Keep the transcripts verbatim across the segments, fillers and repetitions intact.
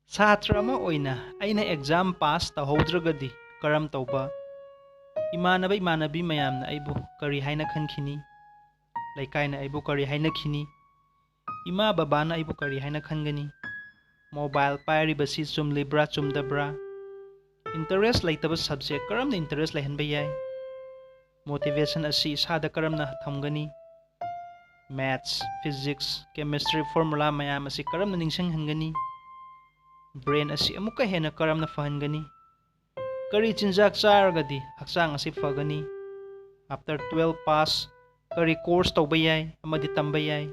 ꯁꯥꯇ꯭ꯔ ꯑꯃ ꯑꯣꯏꯅ ꯑꯩꯅ ꯑꯦꯛꯖꯥꯝ ꯄꯥꯁ ꯇꯧꯍꯧꯗ꯭ꯔꯒꯗꯤ ꯀꯔꯝ ꯇꯧꯕ? ꯏꯃꯥꯟꯅꯕ ꯏꯃꯥꯟꯅꯕꯤ ꯃꯌꯥꯝꯅ ꯑꯩꯕꯨ ꯀꯔꯤ ꯍꯥꯏꯅ ꯈꯟꯈꯤꯅꯤ? ꯂꯩꯀꯥꯏꯅ ꯑꯩꯕꯨ ꯀꯔꯤ ꯍꯥꯏꯅꯈꯤꯅꯤ? ꯏꯃꯥ ꯕꯕꯥꯅ ꯑꯩꯕꯨ ꯀꯔꯤ ꯍꯥꯏꯅ ꯈꯟꯒꯅꯤ? ꯃꯣꯕꯥꯏꯜ ꯄꯥꯏꯔꯤꯕꯁꯤ ꯆꯨꯝꯂꯤꯕ꯭ꯔꯥ ꯆꯨꯝꯗꯕ꯭ꯔꯥ? ꯏꯟꯇꯔꯦꯁ ꯂꯩꯇꯕ ꯁꯕꯖꯦꯛ ꯀꯔꯝꯅ ꯏꯟꯇꯔꯦꯁ ꯂꯩꯍꯟꯕ ꯌꯥꯏ? ꯃꯣꯇꯤꯚꯦꯁꯟ ꯑꯁꯤ ꯏꯁꯥꯗ ꯀꯔꯝꯅ ꯊꯝꯒꯅꯤ? ꯃꯦꯠꯁ, ꯐꯤꯖꯤꯛꯁ, ꯀꯦꯃꯤꯁꯇ꯭ꯔꯤ ꯐꯣꯔꯃꯨꯂꯥ ꯃꯌꯥꯝ ꯑꯁꯤ ꯀꯔꯝꯅ ꯅꯤꯡꯁꯤꯡꯍꯟꯒꯅꯤ? ꯕ꯭ꯔꯦꯟ ꯑꯁꯤ ꯑꯃꯨꯛꯀ ꯍꯦꯟꯅ ꯀꯔꯝꯅ ꯐꯍꯟꯒꯅꯤ? ꯀꯔꯤ ꯆꯤꯟꯖꯥꯛ ꯆꯥꯔꯒꯗꯤ ꯍꯛꯆꯥꯡ ꯑꯁꯤ ꯐꯒꯅꯤ? ꯑꯥꯐꯇꯔ ꯇ꯭ꯋꯦꯜꯐ ꯄꯥꯁ ꯀꯔꯤ ꯀꯣꯔꯁ ꯇꯧꯕ ꯌꯥꯏ ꯑꯃꯗꯤ ꯇꯝꯕ ꯌꯥꯏ?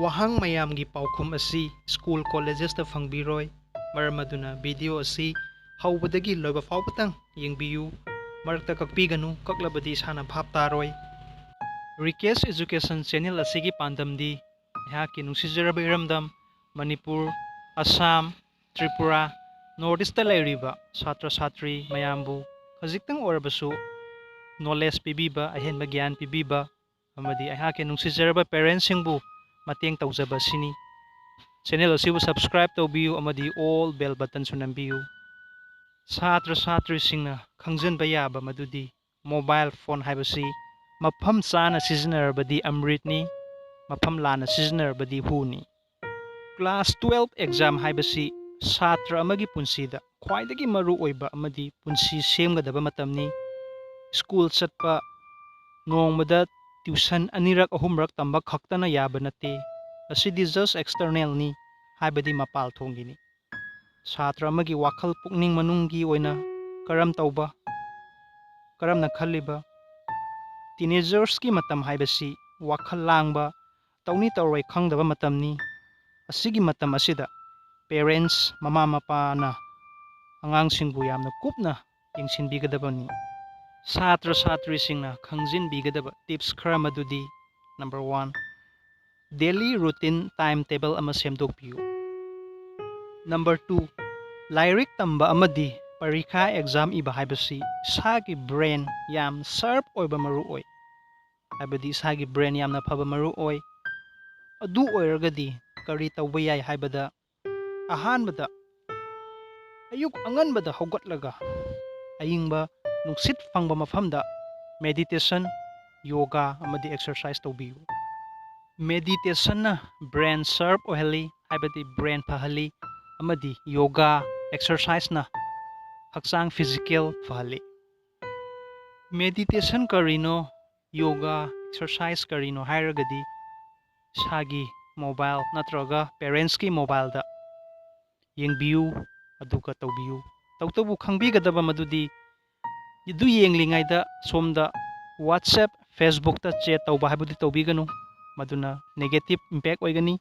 ꯋꯥꯍꯪ ꯃꯌꯥꯝꯒꯤ ꯄꯥꯎꯈꯨꯝ ꯑꯁꯤ ꯁ꯭ꯀꯨꯜ ꯀꯣꯂꯦꯖꯦꯁꯇ ꯐꯪꯕꯤꯔꯣꯏ꯫ ꯃꯔꯝ ꯑꯗꯨꯅ ꯚꯤꯗꯤꯑꯣ ꯑꯁꯤ ꯍꯧꯕꯗꯒꯤ ꯂꯣꯏꯕ ꯐꯥꯎꯕꯇꯪ ꯌꯦꯡꯕꯤꯌꯨ꯫ ꯃꯔꯛꯇ ꯀꯛꯄꯤꯒꯅꯨ, ꯀꯛꯂꯕꯗꯤ ꯏꯁꯥꯅ ꯚꯥꯞ ꯇꯥꯔꯣꯏ꯫ ꯔꯤꯀꯦꯁ ꯑꯦꯖꯨꯀꯦꯁꯟ ꯆꯦꯅꯦꯜ ꯑꯁꯤꯒꯤ ꯄꯥꯟꯗꯝꯗꯤ ꯑꯩꯍꯥꯛꯀꯤ ꯅꯨꯡꯁꯤꯖꯔꯕ ꯏꯔꯝꯗꯝ ꯃꯅꯤꯄꯨꯔ, ꯑꯁꯥꯝ, ꯇ꯭ꯔꯤꯄꯨꯔꯥ, ꯅꯣꯔꯠ ꯏꯁꯇ ꯂꯩꯔꯤꯕ ꯁꯥꯇ꯭ꯔ ꯁꯥꯇ꯭ꯔꯤ ꯃꯌꯥꯝꯕꯨ ꯈꯖꯤꯛꯇꯪ ꯑꯣꯏꯔꯕꯁꯨ ꯅꯣꯂꯦꯖ ꯄꯤꯕꯤꯕ, ꯑꯍꯦꯟꯕ ꯒ꯭ꯌꯥꯟ ꯄꯤꯕꯤꯕ ꯑꯃꯗꯤ ꯑꯩꯍꯥꯛꯀꯤ ꯅꯨꯡꯁꯤꯖꯔꯕ ꯄꯦꯔꯦꯟꯁꯁꯤꯡꯕꯨ ꯃꯇꯦꯡ ꯇꯧꯖꯕ ꯑꯁꯤꯅꯤ꯫ ꯆꯦꯅꯦꯜ ꯑꯁꯤꯕꯨ ꯁꯕꯁꯀ꯭ꯔꯥꯏꯕ ꯇꯧꯕꯤꯌꯨ ꯑꯃꯗꯤ ꯑꯣꯜ ꯕꯦꯜ ꯕꯇꯟꯁꯨ ꯅꯝꯕꯤꯌꯨ꯫ ꯁꯥꯇ꯭ꯔ ꯁꯥꯇ꯭ꯔꯤꯁꯤꯡꯅ ꯈꯪꯖꯤꯟꯕ ꯌꯥꯕ ꯃꯗꯨꯗꯤ ꯃꯣꯕꯥꯏꯜ ꯐꯣꯟ ꯍꯥꯏꯕꯁꯤ ꯃꯐꯝ ꯆꯥꯅ ꯁꯤꯖꯤꯟꯅꯔꯕꯗꯤ ꯑꯃ꯭ꯔꯤꯠꯅꯤ, ꯃꯐꯝ ꯂꯥꯟꯅ ꯁꯤꯖꯤꯟꯅꯔꯕꯗꯤ ꯍꯨꯅꯤ꯫ ꯀ꯭ꯂꯥꯁ ꯇ꯭ꯋꯦꯜꯐ ꯑꯦꯛꯖꯥꯝ ꯍꯥꯏꯕꯁꯤ ꯁꯥꯇ꯭ꯔ ꯑꯃꯒꯤ ꯄꯨꯟꯁꯤꯗ ꯈ꯭ꯋꯥꯏꯗꯒꯤ ꯃꯔꯨ ꯑꯣꯏꯕ ꯑꯃꯗꯤ ꯄꯨꯟꯁꯤ ꯁꯦꯝꯒꯗꯕ ꯃꯇꯝꯅꯤ꯫ ꯁ꯭ꯀꯨꯜ ꯆꯠꯄ, ꯅꯣꯡꯃꯗ ꯇ꯭ꯌꯨꯁꯟ ꯑꯅꯤꯔꯛ ꯑꯍꯨꯝꯔꯛ ꯇꯝꯕ ꯈꯛꯇꯅ ꯌꯥꯕ ꯅꯠꯇꯦ꯫ ꯑꯁꯤꯗꯤ ꯖꯁ ꯑꯦꯛꯁꯇꯔꯅꯦꯜꯅꯤ, ꯍꯥꯏꯕꯗꯤ ꯃꯄꯥꯜ ꯊꯣꯡꯒꯤꯅꯤ꯫ ꯁꯥꯇ꯭ꯔ ꯑꯃꯒꯤ ꯋꯥꯈꯜ ꯄꯨꯛꯅꯤꯡ ꯃꯅꯨꯡꯒꯤ ꯑꯣꯏꯅ ꯀꯔꯝ ꯇꯧꯕ, ꯀꯔꯝꯅ ꯈꯜꯂꯤꯕ? ꯇꯤꯅꯦꯖꯔꯁꯀꯤ ꯃꯇꯝ ꯍꯥꯏꯕꯁꯤ ꯋꯥꯈꯜ ꯂꯥꯡꯕ, ꯇꯧꯅꯤ ꯇꯧꯔꯣꯏ ꯈꯪꯗꯕ ꯃꯇꯝꯅꯤ꯫ ꯑꯁꯤꯒꯤ ꯃꯇꯝ ꯑꯁꯤꯗ ꯄꯦꯔꯦꯟꯁ, ꯃꯃꯥ ꯃꯄꯥꯅ ꯑꯉꯥꯡꯁꯤꯡꯕꯨ ꯌꯥꯝꯅ ꯀꯨꯞꯅ ꯌꯦꯡꯁꯤꯟꯕꯤꯒꯗꯕꯅꯤ꯫ ꯁꯥꯇ꯭ꯔ ꯁꯥꯇ꯭ꯔꯤꯁꯤꯡꯅ ꯈꯪꯖꯤꯟꯕꯤꯒꯗꯕ ꯇꯤꯞꯁ ꯈꯔ ꯃꯗꯨꯗꯤ, number one, daily routine time table ꯑꯃ ꯁꯦꯝꯗꯣꯛꯄꯤꯌꯨ꯫ ꯅꯝꯕꯔ ꯇꯨ, ꯂꯥꯏꯔꯤꯛ ꯇꯝꯕ ꯑꯃꯗꯤ ꯄꯔꯤꯈꯥ ꯑꯦꯛꯖꯥꯝ ꯏꯕ ꯍꯥꯏꯕꯁꯤ ꯏꯁꯥꯒꯤ ꯕ꯭ꯔꯦꯟ ꯌꯥꯝ ꯁꯥꯔꯞ ꯑꯣꯏꯕ ꯃꯔꯨ ꯑꯣꯏ, ꯍꯥꯏꯕꯗꯤ ꯏꯁꯥꯒꯤ ꯕ꯭ꯔꯦꯟ ꯌꯥꯝꯅ ꯐꯕ ꯃꯔꯨ ꯑꯣꯏ꯫ ꯑꯗꯨ ꯑꯣꯏꯔꯒꯗꯤ ꯀꯔꯤ ꯇꯧꯕ ꯌꯥꯏ ꯍꯥꯏꯕꯗ, ꯑꯍꯥꯟꯕꯗ ꯑꯌꯨꯛ ꯑꯉꯟꯕꯗ ꯍꯧꯒꯠꯂꯒ ꯑꯏꯪꯕ ꯅꯨꯡꯁꯤꯠ ꯐꯪꯕ ꯃꯐꯝꯗ meditation, yoga ꯑꯃꯗꯤ exercise ꯇꯧꯕꯤꯌꯨ꯫ Meditationꯅ brain sharp ꯑꯣꯏꯍꯜꯂꯤ, ꯍꯥꯏꯕꯗꯤ brain ꯐꯍꯜꯂꯤ, ꯑꯃꯗꯤ yoga exerciseꯅ ꯍꯛꯆꯥꯡ physical ꯐꯍꯜꯂꯤ꯫ Meditation ꯀꯔꯤꯅꯣ, yoga exercise ꯀꯔꯤꯅꯣ ꯍꯥꯏꯔꯒꯗꯤ ꯏꯁꯥꯒꯤ mobile ꯅꯠꯇ꯭ꯔꯒ parentsꯀꯤ mobileꯗ ꯌꯦꯡꯕꯤꯌꯨ, ꯑꯗꯨꯒ ꯇꯧꯕꯤꯌꯨ꯫ ꯇꯧꯕꯇꯕꯨ ꯈꯪꯕꯤꯒꯗꯕ ꯃꯗꯨꯗꯤ ꯑꯗꯨ ꯌꯦꯡꯂꯤꯉꯩꯗ ꯁꯣꯝꯗ WhatsApp, Facebookꯇ chat ꯇꯧꯕ ꯍꯥꯏꯕꯗꯨ ꯇꯧꯕꯤꯒꯅꯨ, ꯃꯗꯨꯅ negative impact ꯑꯣꯏꯒꯅꯤ꯫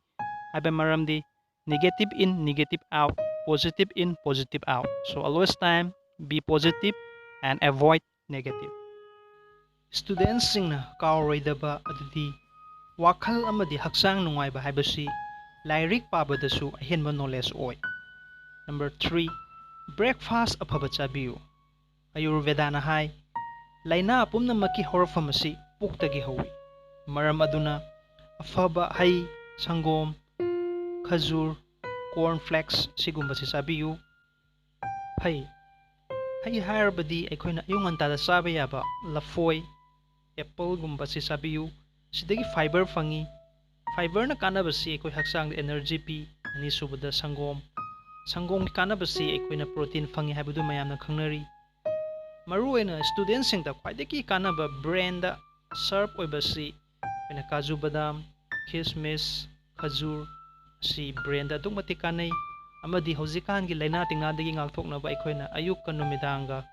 ꯍꯥꯏꯕ ꯃꯔꯝꯗꯤ negative in, negative out, positive in, positive out. So always time be positive and avoid negative. Studentꯁꯤꯡꯅ ꯀꯥꯎꯔꯣꯏꯗꯕ ꯑꯗꯨꯗꯤ ꯋꯥꯈꯜ ꯑꯃꯗꯤ ꯍꯛꯆꯥꯡ ꯅꯨꯡꯉꯥꯏꯕ ꯍꯥꯏꯕꯁꯤ ꯂꯥꯏꯔꯤꯛ ꯄꯥꯕꯗꯁꯨ ꯑꯍꯦꯟꯕ knowledge ꯑꯣꯏ꯫ Number three, breakfast ꯑꯐꯕ ꯆꯥꯕꯤꯌꯨ꯫ ꯑꯌꯨꯔꯚꯦꯗꯥꯅ ꯍꯥꯏ, ꯂꯥꯏꯅꯥ ꯄꯨꯝꯅꯃꯛꯀꯤ ꯍꯧꯔꯛꯐꯝ ꯑꯁꯤ ꯄꯨꯛꯇꯒꯤ ꯍꯧꯏ꯫ ꯃꯔꯝ ꯑꯗꯨꯅ ꯑꯐꯕ ꯍꯩ, ꯁꯪꯒꯣꯝ, ꯈꯖꯨꯔ, corn flakes ꯁꯤꯒꯨꯝꯕꯁꯤ ꯆꯥꯕꯤꯌꯨ꯫ ꯍꯩ, ꯍꯩ ꯍꯥꯏꯔꯕꯗꯤ ꯑꯩꯈꯣꯏꯅ ꯑꯌꯨꯛ ꯉꯟꯇꯥꯗ ꯆꯥꯕ ꯌꯥꯕ ꯂꯐꯣꯏ, appleꯒꯨꯝꯕꯁꯤ ꯆꯥꯕꯤꯌꯨ꯫ ꯁꯤꯗꯒꯤ fibre ꯐꯪꯉꯤ꯫ Fibreꯅ ꯀꯥꯟꯅꯕꯁꯤ ꯑꯩꯈꯣꯏ ꯍꯛꯆꯥꯡꯗ energy ꯄꯤ꯫ ꯑꯅꯤꯁꯨꯕꯗ ꯁꯪꯒꯣꯝ꯫ ꯁꯪꯒꯣꯝꯒꯤ ꯀꯥꯟꯅꯕꯁꯤ ꯑꯩꯈꯣꯏꯅ protein ꯐꯪꯉꯤ ꯍꯥꯏꯕꯗꯨ ꯃꯌꯥꯝꯅ ꯈꯪꯅꯔꯤ꯫ ꯃꯔꯨꯑꯣꯏꯅ studentꯁꯤꯡꯗ ꯈ꯭ꯋꯥꯏꯗꯒꯤ ꯀꯥꯟꯅꯕ brainꯗ sharp ꯑꯣꯏꯕꯁꯤ ꯑꯩꯈꯣꯏꯅ ꯀꯥꯖꯨ ꯕꯗꯥꯝ, ꯈꯤꯁꯃꯤꯁ, ꯈꯖꯨꯔ ꯑꯁꯤ brainꯗ ꯑꯗꯨꯛ ꯃꯇꯤꯛ ꯀꯥꯟꯅꯩ꯫ ꯑꯃꯗꯤ ꯍꯧꯖꯤꯛꯀꯥꯟꯒꯤ ꯂꯥꯏꯅꯥ ꯇꯤꯟꯅꯥꯗꯒꯤ ꯉꯥꯛꯊꯣꯛꯅꯕ ꯑꯩꯈꯣꯏꯅ ꯑꯌꯨꯛꯀ ꯅꯨꯃꯤꯗꯥꯡꯒ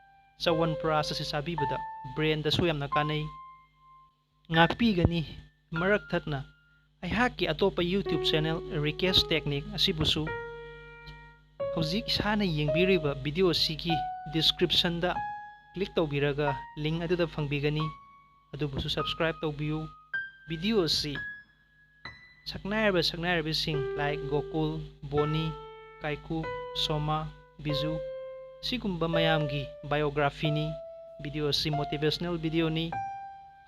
ꯆꯋꯟꯄ꯭ꯔꯥꯁ ꯑꯁꯤ ꯆꯥꯕꯤꯕꯗ brainꯗꯁꯨ ꯌꯥꯝꯅ ꯀꯥꯟꯅꯩ, ꯉꯥꯛꯄꯤꯒꯅꯤ꯫ ꯃꯔꯛ ꯊꯠꯅ ꯑꯩꯍꯥꯛꯀꯤ ꯑꯇꯣꯞꯄ YouTube channel Rikesh Technique ꯑꯁꯤꯕꯨꯁꯨ ꯍꯧꯖꯤꯛ ꯏꯁꯥꯅ ꯌꯦꯡꯕꯤꯔꯤꯕ video ꯑꯁꯤꯒꯤ descriptionꯗ click ꯇꯧꯕꯤꯔꯒ link ꯑꯗꯨꯗ ꯐꯪꯕꯤꯒꯅꯤ꯫ ꯑꯗꯨꯕꯨꯁꯨ subscribe ꯇꯧꯕꯤꯌꯨ꯫ Video ꯑꯁꯤ ꯁꯛꯅꯥꯏꯔꯕ ꯁꯛꯅꯥꯏꯔꯕꯤꯁꯤꯡ like ꯒꯣꯀꯨꯜ, ꯕꯣꯅꯤ, ꯀꯥꯏꯀꯨ, ꯁꯣꯃꯥ, ꯕꯤꯖꯨ ꯁꯤꯒꯨꯝꯕ ꯃꯌꯥꯝꯒꯤ biographyꯅꯤ꯫ Video ꯑꯁꯤ motivational videoꯅꯤ꯫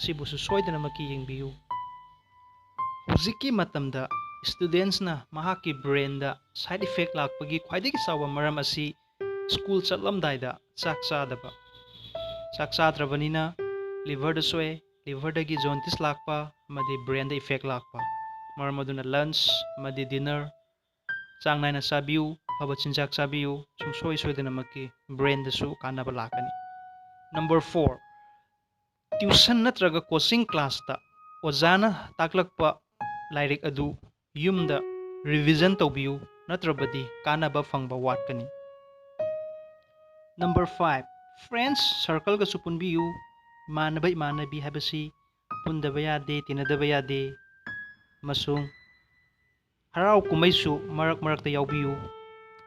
ꯁꯤꯕꯨꯁꯨ ꯁꯣꯏꯗꯅꯃꯛꯀꯤ ꯌꯦꯡꯕꯤꯌꯨ꯫ ꯍꯧꯖꯤꯛꯀꯤ ꯃꯇꯝꯗ Studentsꯅ ꯃꯍꯥꯛꯀꯤ brainꯗ side effect ꯂꯥꯛꯄꯒꯤ ꯈ꯭ꯋꯥꯏꯗꯒꯤ ꯆꯥꯎꯕ ꯃꯔꯝ ꯑꯁꯤ school ꯆꯠꯂꯝꯗꯥꯏꯗ ꯆꯥꯛ ꯆꯥꯗꯕ꯫ ꯆꯥꯛ ꯆꯥꯗ꯭ꯔꯕꯅꯤꯅ liverꯗ ꯁꯣꯛꯑꯦ, liverꯗꯒꯤ jaundice ꯂꯥꯛꯄ ꯑꯃꯗꯤ brainꯗ effect ꯂꯥꯛꯄ꯫ ꯃꯔꯝ ꯑꯗꯨꯅ lunch ꯑꯃꯗꯤ dinner ꯆꯥꯡ ꯅꯥꯏꯅ ꯆꯥꯕꯤꯌꯨ, ꯑꯐꯕ ꯆꯤꯟꯖꯥꯛ ꯆꯥꯕꯤꯌꯨ, ꯁꯨꯡꯁꯣꯏ ꯁꯣꯏꯗꯅꯃꯛꯀꯤ brainꯗꯁꯨ ꯀꯥꯟꯅꯕ ꯂꯥꯛꯀꯅꯤ꯫ Number four, tuition ꯅꯠꯇ꯭ꯔꯒ coaching classꯇ ꯑꯣꯖꯥꯅ ꯇꯥꯛꯂꯛꯄ ꯂꯥꯏꯔꯤꯛ ꯑꯗꯨ ꯌꯨꯝꯗ revision ꯇꯧꯕꯤꯌꯨ, ꯅꯠꯇ꯭ꯔꯕꯗꯤ ꯀꯥꯟꯅꯕ ꯐꯪꯕ ꯋꯥꯠꯀꯅꯤ꯫ Number five, friends circleꯒꯁꯨ ꯄꯨꯟꯕꯤꯌꯨ꯫ ꯏꯃꯥꯟꯅꯕ ꯏꯃꯥꯟꯅꯕꯤ ꯍꯥꯏꯕꯁꯤ ꯄꯨꯟꯗꯕ ꯌꯥꯗꯦ, ꯇꯤꯟꯅꯗꯕ ꯌꯥꯗꯦ꯫ ꯑꯃꯁꯨꯡ ꯍꯔꯥꯎ ꯀꯨꯝꯍꯩꯁꯨ ꯃꯔꯛ ꯃꯔꯛꯇ ꯌꯥꯎꯕꯤꯌꯨ꯫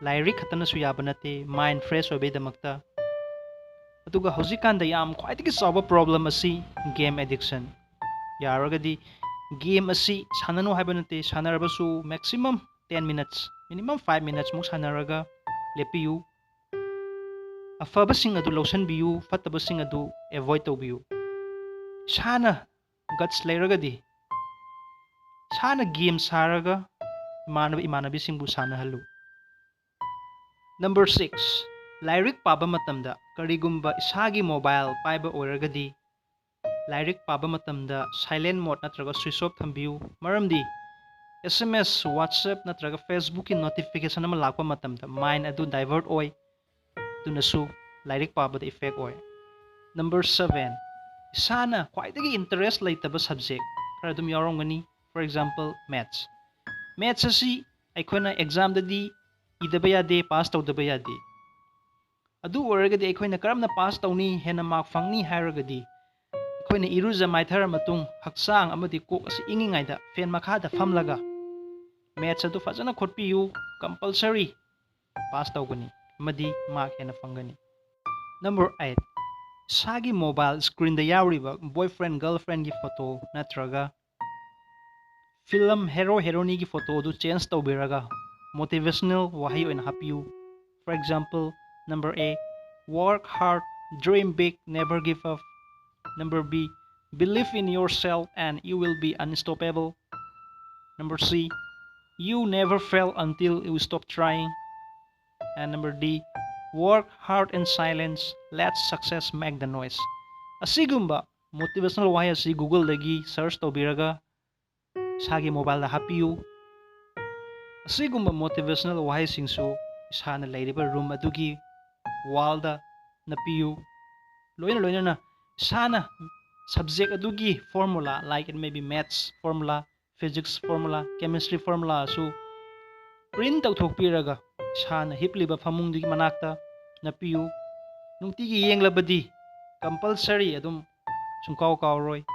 ꯂꯥꯏꯔꯤꯛ ꯈꯛꯇꯅꯁꯨ ꯌꯥꯕ ꯅꯠꯇꯦ, mind fresh ꯑꯣꯏꯕꯒꯤꯗꯃꯛꯇ꯫ ꯑꯗꯨꯒ ꯍꯧꯖꯤꯛꯀꯥꯟꯗ ꯌꯥꯝ ꯈ꯭ꯋꯥꯏꯗꯒꯤ ꯆꯥꯎꯕ problem ꯑꯁꯤ game addiction꯫ ꯌꯥꯔꯒꯗꯤ game ꯑꯁꯤ ꯁꯥꯟꯅꯅꯨ ꯍꯥꯏꯕ ꯅꯠꯇꯦ, ꯁꯥꯟꯅꯔꯕꯁꯨ maximum ten minutes, minimum five minutes ꯃꯨꯛ ꯁꯥꯟꯅꯔꯒ ꯂꯦꯞꯄꯤꯌꯨ꯫ ꯑꯐꯕꯁꯤꯡ ꯑꯗꯨ ꯂꯧꯁꯤꯟꯕꯤꯌꯨ, ꯐꯠꯇꯕꯁꯤꯡ ꯑꯗꯨ avoid ꯇꯧꯕꯤꯌꯨ꯫ ꯏꯁꯥꯅ guts ꯂꯩꯔꯒꯗꯤ ꯏꯁꯥꯅ game ꯁꯥꯔꯒ ꯏꯃꯥꯟꯅꯕ ꯏꯃꯥꯟꯅꯕꯤꯁꯤꯡꯕꯨ ꯁꯥꯟꯅꯍꯜꯂꯨ꯫ Number six, ꯂꯥꯏꯔꯤꯛ ꯄꯥꯕ ꯃꯇꯝꯗ ꯀꯔꯤꯒꯨꯝꯕ ꯏꯁꯥꯒꯤ mobile ꯄꯥꯏꯕ ꯑꯣꯏꯔꯒꯗꯤ, ꯂꯥꯏꯔꯤꯛ ꯄꯥꯕ ꯃꯇꯝꯗ silent mode ꯅꯠꯇ꯭ꯔꯒ switch off ꯊꯝꯕꯤꯌꯨ꯫ ꯃꯔꯝꯗꯤ S M S, WhatsApp ꯅꯠꯇ꯭ꯔꯒ Facebookꯀꯤ notification ꯑꯃ ꯂꯥꯛꯄ ꯃꯇꯝꯗ mind ꯑꯗꯨ divert ꯑꯣꯏ, ꯑꯗꯨꯅꯁꯨ ꯂꯥꯏꯔꯤꯛ ꯄꯥꯕꯗ effect ꯑꯣꯏ꯫ Number seven, ꯏꯁꯥꯅ ꯈ꯭ꯋꯥꯏꯗꯒꯤ interest ꯂꯩꯇꯕ subject ꯈꯔ ꯑꯗꯨꯝ ꯌꯥꯎꯔꯝꯒꯅꯤ꯫ For example, maths꯫ Maths ꯑꯁꯤ ꯑꯩꯈꯣꯏꯅ examꯗꯗꯤ ꯏꯗꯕ ꯌꯥꯗꯦ, pass ꯇꯧꯗꯕ ꯌꯥꯗꯦ꯫ ꯑꯗꯨ ꯑꯣꯏꯔꯒꯗꯤ ꯑꯩꯈꯣꯏꯅ ꯀꯔꯝꯅ pass ꯇꯧꯅꯤ, ꯍꯦꯟꯅ mark ꯐꯪꯅꯤ ꯍꯥꯏꯔꯒꯗꯤ, ꯑꯩꯈꯣꯏꯅ ꯏꯔꯨꯖ ꯃꯥꯏꯊꯔ ꯃꯇꯨꯡ ꯍꯛꯆꯥꯡ ꯑꯃꯗꯤ ꯀꯣꯛ ꯑꯁꯤ ꯏꯪꯉꯤꯉꯩꯗ fan ꯃꯈꯥꯗ ꯐꯝꯂꯒ maths ꯑꯗꯨ ꯐꯖꯅ ꯈꯣꯠꯄꯤꯌꯨ꯫ Compulsory pass ꯇꯧꯒꯅꯤ ꯑꯃꯗꯤ mark ꯍꯦꯟꯅ ꯐꯪꯒꯅꯤ꯫ Number eight, ꯏꯁꯥꯒꯤ mobile screenꯗ ꯌꯥꯎꯔꯤꯕ boyfriend, girlfriendꯒꯤ photo ꯅꯠꯇ꯭ꯔꯒ film hero, heroineꯒꯤ photo ꯑꯗꯨ change ꯇꯧꯕꯤꯔꯒ motivational ꯋꯥꯍꯩ ꯑꯣꯏꯅ ꯍꯥꯞꯄꯤꯌꯨ꯫ For example, number A, work hard, dream big, never give up. Number B, believe in yourself and you will be unstoppable. Number C, You never fail until you stop trying. And number D, work hard in silence, let success make the noise. ꯑꯁꯤꯒꯨꯝꯕ motivational ꯋꯥꯍꯩ ꯑꯁꯤ Google-ꯗꯒꯤ search ꯇꯧꯕꯤꯔꯒ ꯏꯁꯥꯒꯤ mobile-ꯗ ꯍꯥꯞꯄꯤꯌꯨ꯫ ꯑꯁꯤꯒꯨꯝꯕ motivational ꯋꯥꯍꯩꯁꯤꯡꯁꯨ ꯏꯁꯥꯅ ꯂꯩꯔꯤꯕ room ꯑꯗꯨꯒꯤ wall-ꯗ ꯅꯞꯄꯤꯌꯨ꯫ ꯂꯣꯏꯅ ꯂꯣꯏꯅꯅ ꯏꯁꯥꯅ subject ꯑꯗꯨꯒꯤ formula, like it may be maths formula, physics formula, chemistry formula ꯑꯁꯨ print ꯇꯧꯊꯣꯛꯄꯤꯔꯒ ꯏꯁꯥꯅ ꯍꯤꯞꯂꯤꯕ ꯐꯃꯨꯡꯗꯨꯒꯤ ꯃꯅꯥꯛꯇ ꯅꯞꯄꯤꯌꯨ꯫ ꯅꯨꯡꯇꯤꯒꯤ ꯌꯦꯡꯂꯕꯗꯤ compulsory ꯑꯗꯨꯝ ꯁꯨꯡꯀꯥꯎ ꯀꯥꯎꯔꯣꯏ꯫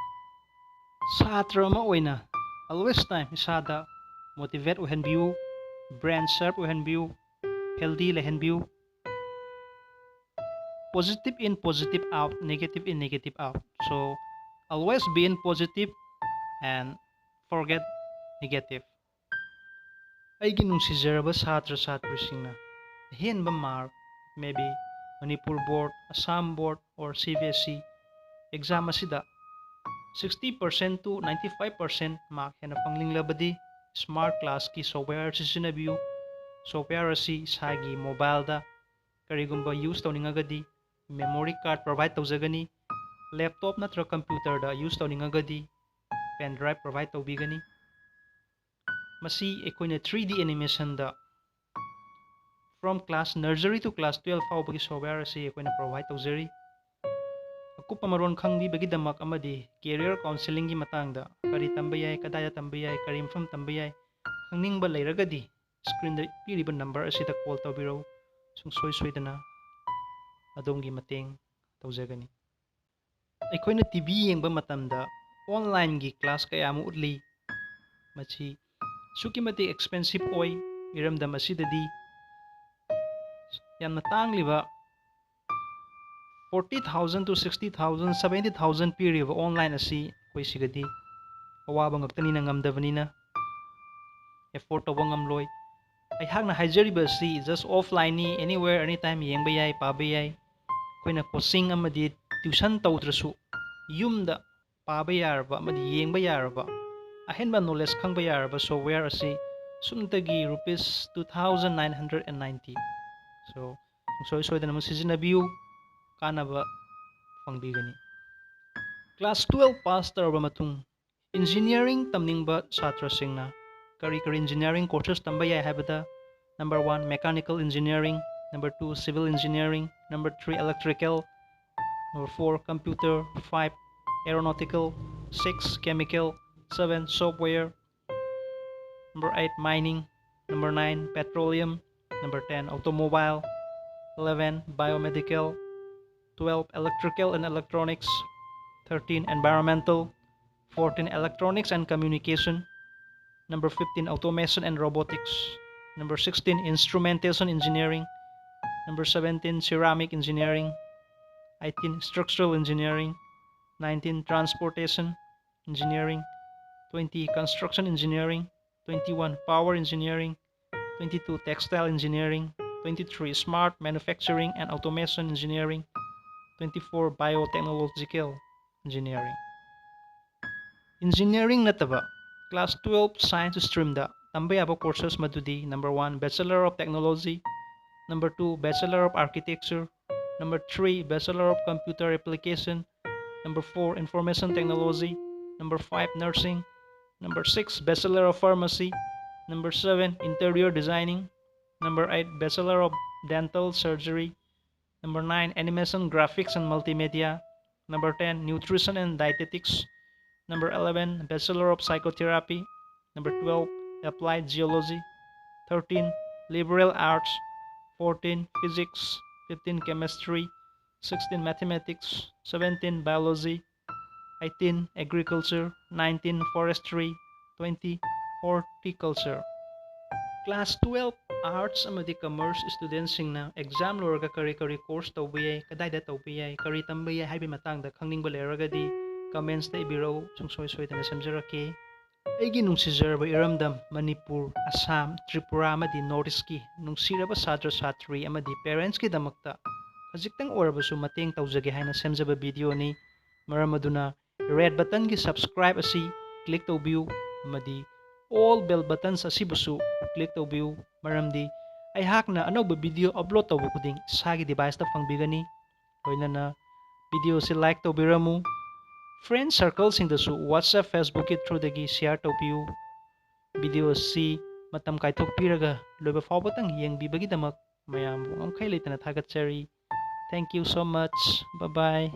ꯁꯥꯇ꯭ꯔ ꯑꯃ ꯑꯣꯏꯅ always time ꯏꯁꯥꯗ motivate ꯑꯣꯏꯍꯟꯕꯤꯌꯨ, brain sharp ꯑꯣꯏꯍꯟꯕꯤꯌꯨ, healthy ꯂꯩꯍꯟꯕꯤꯌꯨ꯫ Positive in, positive out, negative in, negative out. So always be in positive and forget negative. ꯑꯩꯒꯤ ꯅꯨꯡꯁꯤꯖꯔꯕ ꯁꯥꯇ꯭ꯔ ꯁꯥꯇ꯭ꯔꯤꯁꯤꯡꯅ, ꯑꯍꯦꯟꯕ mark, maybe Manipur board, Assam board or C B S E exam ꯑꯁꯤꯗ sixty percent to ninety five percent mark ꯍꯦꯟꯅ ꯐꯪꯅꯤꯡꯂꯕꯗꯤ, smart class-ꯀꯤ software ꯁꯤꯖꯤꯟꯅꯕꯤꯌꯨ꯫ Software ꯑꯁꯤ ꯏꯁꯥꯒꯤ mobile-ꯗ ꯀꯔꯤꯒꯨꯝꯕ use ꯇꯧꯅꯤꯡꯉꯒꯗꯤ memory card provide ꯇꯧꯖꯒꯅꯤ꯫ Laptop ꯅꯠꯇ꯭ꯔꯒ computer-ꯗ use ꯇꯧꯅꯤꯡꯉꯒꯗꯤ pen drive provide ꯇꯧꯕꯤꯒꯅꯤ꯫ ꯃꯁꯤ ꯑꯩꯈꯣꯏꯅ three D animation-ꯗ from class nursery to class twelve ꯐꯥꯎꯕꯒꯤ software ꯑꯁꯤ ꯑꯩꯈꯣꯏꯅ provide ꯇꯧꯖꯔꯤ꯫ ꯑꯀꯨꯞꯄ ꯃꯔꯣꯜ ꯈꯪꯕꯤꯕꯒꯤꯗꯃꯛ ꯑꯃꯗꯤ career counselling-ꯒꯤ ꯃꯇꯥꯡꯗ, ꯀꯔꯤ ꯇꯝꯕ ꯌꯥꯏ, ꯀꯗꯥꯏꯗ ꯇꯝꯕ ꯌꯥꯏ, ꯀꯔꯤ ꯃꯐꯝ ꯇꯝꯕ ꯌꯥꯏ, ꯈꯪꯅꯤꯡꯕ ꯂꯩꯔꯒꯗꯤ screen-ꯗ ꯄꯤꯔꯤꯕ number ꯑꯁꯤꯗ call ꯇꯧꯕꯤꯔꯛꯎ꯫ ꯁꯨꯡꯁꯣꯏ ꯁꯣꯏꯗꯅ ꯑꯗꯣꯝꯒꯤ ꯃꯇꯦꯡ ꯇꯧꯖꯒꯅꯤ꯫ ꯑꯩꯈꯣꯏꯅ T V ꯌꯦꯡꯕ ꯃꯇꯝꯗ online-ꯒꯤ class ꯀꯌꯥ ꯑꯃ ꯎꯠꯂꯤ꯫ ꯃꯁꯤ ꯑꯁꯨꯛꯀꯤ ꯃꯇꯤꯛ expensive ꯑꯣꯏ꯫ ꯏꯔꯝꯗꯝ ꯑꯁꯤꯗꯗꯤ ꯌꯥꯝꯅ ꯇꯥꯡꯂꯤꯕ forty thousand to sixty thousand, seventy thousand ꯄꯤꯔꯤꯕ online ꯑꯁꯤ ꯑꯩꯈꯣꯏ ꯁꯤꯒꯗꯤ ꯑꯋꯥꯕ ꯉꯥꯛꯇꯅꯤꯅ, ꯉꯝꯗꯕꯅꯤꯅ afford ꯇꯧꯕ ꯉꯝꯂꯣꯏ꯫ ꯑꯩꯍꯥꯛꯅ ꯍꯥꯏꯖꯔꯤꯕ ꯑꯁꯤ just offline-ꯅꯤ, anywhere, anytime ꯌꯦꯡꯕ ꯌꯥꯏ, ꯄꯥꯕ ꯌꯥꯏ꯫ ꯑꯩꯈꯣꯏꯅ coaching ꯑꯃꯗꯤ tuition ꯇꯧꯗ꯭ꯔꯁꯨ ꯌꯨꯝꯗ ꯄꯥꯕ ꯌꯥꯔꯕ ꯑꯃꯗꯤ ꯌꯦꯡꯕ ꯌꯥꯔꯕ, ꯑꯍꯦꯟꯕ knowledge ꯈꯪꯕ ꯌꯥꯔꯕ software ꯑꯁꯤ ꯁꯨꯞꯅꯇꯒꯤ rupees two thousand nine hundred and ninety꯫ So, ꯁꯨꯡꯁꯣꯏ ꯁꯣꯏꯗꯅ ꯑꯃꯨꯛ ꯁꯤꯖꯤꯟꯅꯕꯤꯌꯨ, ꯀꯥꯟꯅꯕ ꯐꯪꯕꯤꯒꯅꯤ꯫ Class twelve pass ꯇꯧꯔꯕ ꯃꯇꯨꯡ, engineering ꯇꯝꯅꯤꯡꯕ ꯁꯥꯇ꯭ꯔꯁꯤꯡꯅ ꯀꯔꯤ ꯀꯔꯤ engineering courses ꯇꯝꯕ ꯌꯥꯏ ꯍꯥꯏꯕꯗ, number one, mechanical engineering, number two, civil engineering, number three, electrical, number four, computer, five, aeronautical, six, chemical, seven, software, number eight, mining, number nine, petroleum, number ten, automobile, eleven, biomedical, twelve, electrical and electronics, thirteen, environmental, fourteen, electronics and communication, number fifteen, automation and robotics, number sixteen, instrumentation engineering, number seventeen, ceramic engineering, eighteen, structural engineering, nineteen, transportation engineering, twenty, construction engineering, twenty-one, power engineering, twenty-two, textile engineering, twenty-three, smart manufacturing and automation engineering, twenty-four, biotechnological engineering꯫ Engineering ꯅꯠꯇꯕ class twelve science streamꯗ ꯇꯝꯕ ꯌꯥꯕ courses ꯃꯗꯨꯗꯤ, number one, Bachelor of Technology, number two, Bachelor of Architecture, number three, Bachelor of Computer Application, number four, Information Technology, number five, Nursing, number six, Bachelor of Pharmacy, number seven, Interior Designing, number eight, Bachelor of Dental Surgery, number nine, Animation Graphics and Multimedia, number ten, Nutrition and Dietetics, number eleven, Bachelor of Psychotherapy, number twelve, Applied Geology, thirteen, Liberal Arts, fourteen, Physics, fifteen, Chemistry, sixteen, Mathematics, seventeen, Biology, eighteen, Agriculture, nineteen, Forestry, twenty, Horticulture꯫ Class twelve Arts ꯑꯃꯗꯤ Commerce studentꯁꯤꯡꯅ exam ꯂꯣꯏꯔꯒ ꯀꯔꯤ ꯀꯔꯤ course ꯇꯧꯕ ꯌꯥꯏ, ꯀꯗꯥꯏꯗ ꯇꯧꯕ ꯌꯥꯏ, ꯀꯔꯤ ꯇꯝꯕ ꯌꯥꯏ ꯍꯥꯏꯕꯒꯤ ꯃꯇꯥꯡꯗ ꯈꯪꯅꯤꯡꯕ ꯂꯩꯔꯒꯗꯤ commentsꯇ ꯏꯕꯤꯔꯛꯎ, ꯁꯨꯡꯁꯣꯏ ꯁꯣꯏꯗꯅ ꯁꯦꯝꯖꯔꯛꯀꯦ꯫ ꯑꯩꯒꯤ ꯅꯨꯡꯁꯤꯖꯔꯕ ꯏꯔꯝꯗꯝ ꯃꯅꯤꯄꯨꯔ, ꯑꯁꯥꯝ, ꯇ꯭ꯔꯤꯄꯨꯔꯥ ꯑꯃꯗꯤ North Eastꯀꯤ ꯅꯨꯡꯁꯤꯔꯕ ꯁꯥꯇ꯭ꯔ ꯁꯥꯇ꯭ꯔꯤ ꯑꯃꯗꯤ parentsꯀꯤꯗꯃꯛꯇ ꯈꯖꯤꯛꯇꯪ ꯑꯣꯏꯔꯕꯁꯨ ꯃꯇꯦꯡ ꯇꯧꯖꯒꯦ ꯍꯥꯏꯅ ꯁꯦꯝꯖꯕ videoꯅꯤ꯫ ꯃꯔꯝ ꯑꯗꯨꯅ red buttonꯒꯤ subscribe ꯑꯁꯤ click ꯇꯧꯕꯤꯌꯨ ꯑꯃꯗꯤ all bell buttons ꯑꯁꯤꯕꯨꯁꯨ click ꯇꯧꯕꯤꯌꯨ, ꯃꯔꯝꯗꯤ ꯑꯩꯍꯥꯛꯅ ꯑꯅꯧꯕ video upload ꯇꯧꯕ ꯈꯨꯗꯤꯡ ꯏꯁꯥꯒꯤ deviceꯇ ꯐꯪꯕꯤꯒꯅꯤ꯫ ꯂꯣꯏꯅꯅ videoꯁꯤ like ꯇꯧꯕꯤꯔꯝꯃꯨ, friend circleꯁꯤꯡꯗꯁꯨ WhatsApp, Facebookꯀꯤ throughꯗꯒꯤ share ꯇꯧꯕꯤꯌꯨ꯫ Videoꯁꯤ ꯃꯇꯝ ꯀꯥꯏꯊꯣꯛꯄꯤꯔꯒ ꯂꯣꯏꯕ ꯐꯥꯎꯕꯇꯪ ꯌꯦꯡꯕꯤꯕꯒꯤꯗꯃꯛ ꯃꯌꯥꯝꯕꯨ ꯉꯝꯈꯩ ꯂꯩꯇꯅ ꯊꯥꯒꯠꯆꯔꯤ꯫ Thank you so much. Bye bye.